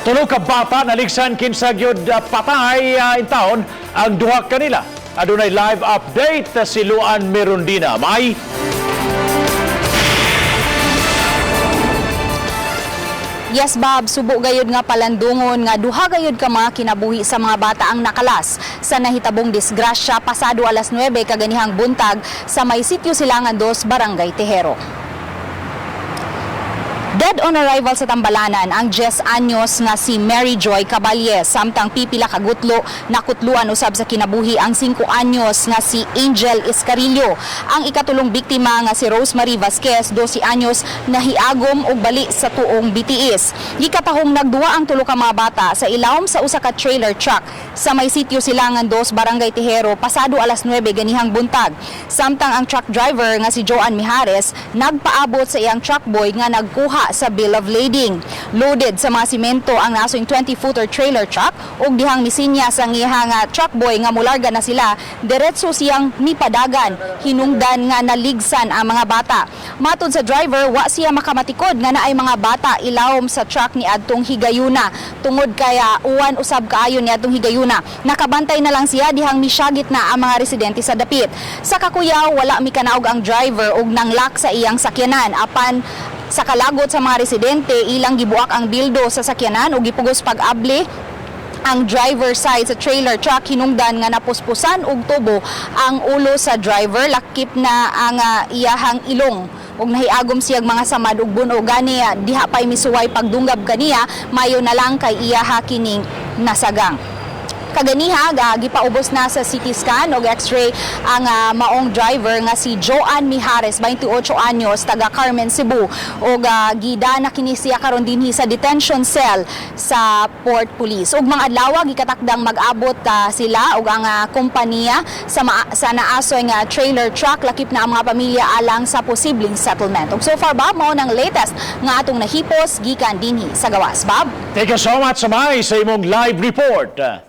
Tulo ka bata naligsan kinsa gyud patay intawon ang duha kanila. Adunay live update si Luan Mirundina. May Yes, Bob, subo gayud nga palandungon nga duha gayud ka mga kinabuhi sa mga bata ang nakalas sa nahitabong disgrasya pasado alas 9 kaganihang buntag sa may sitio Silangan 2, Barangay Tejero. Dead on arrival sa Tambalanan ang 10 anyos nga si Mary Joy Caballes, samtang pipila ka gutlo nakutluan usab sa kinabuhi ang 5 anyos nga si Angel Escarillo. Ang ikatulong biktima nga si Rosemary Vasquez, 12 anyos, nahiagom og bali sa tuong BTS. Gikatahong nagduwa ang tulo ka mga bata sa ilawom sa usa ka trailer truck sa may sitio Silangan 2, Barangay Tejero, pasado alas 9 ganihang buntag. Samtang ang truck driver nga si Joan Mijares nagpaabot sa iyang truck boy nga nagkuha sa bill of lading. Loaded sa mga simento ang nasoing 20-footer trailer truck ug dihang misinya sa iyang truck boy nga mularga na sila, diretso siyang mipadagan, hinungdan nga naligsan ang mga bata. Matod sa driver, wa siya makamatikod nga naay mga bata ilawom sa truck ni adtong higayuna tungod kaya uwan usab kaayo ni adtong higayuna. Nakabantay na lang siya dihang misyagit na ang mga residente sa dapit. Sa kakuyaw, wala mikanaog ang driver ug nanglock sa iyang sakyanan, apan sa kalagot sa mga residente, ilang gibuak ang bildo sa sakyanan ug gipugos pag-abli ang driver side sa trailer truck, hinungdan nga napuspusan og tubo ang ulo sa driver, lakip na ang iyahang ilong ug nahiagom siyag mga samad ug buno. Gani diha pay misuway pagdunggab kaniya, mayo na lang kay iyaha kining nasagang. Kaganiha, gipaubos na sa CT scan og X-ray ang maong driver nga si Joan Mijares, 28 anyos, taga Carmen, Cebu. Og gida na kini siya karon dinhi sa detention cell sa Port Police. Ug mga adlaw gikatakdang mag-abot sila ug ang kompanya sa naasoy nga trailer truck, lakip na ang mga pamilya, alang sa posibleng settlement. Ug so far ba, mao nang latest nga atong nahipos gikan dinhi sa gawas. Bob? Thank you so much, Samay, sa imong live report.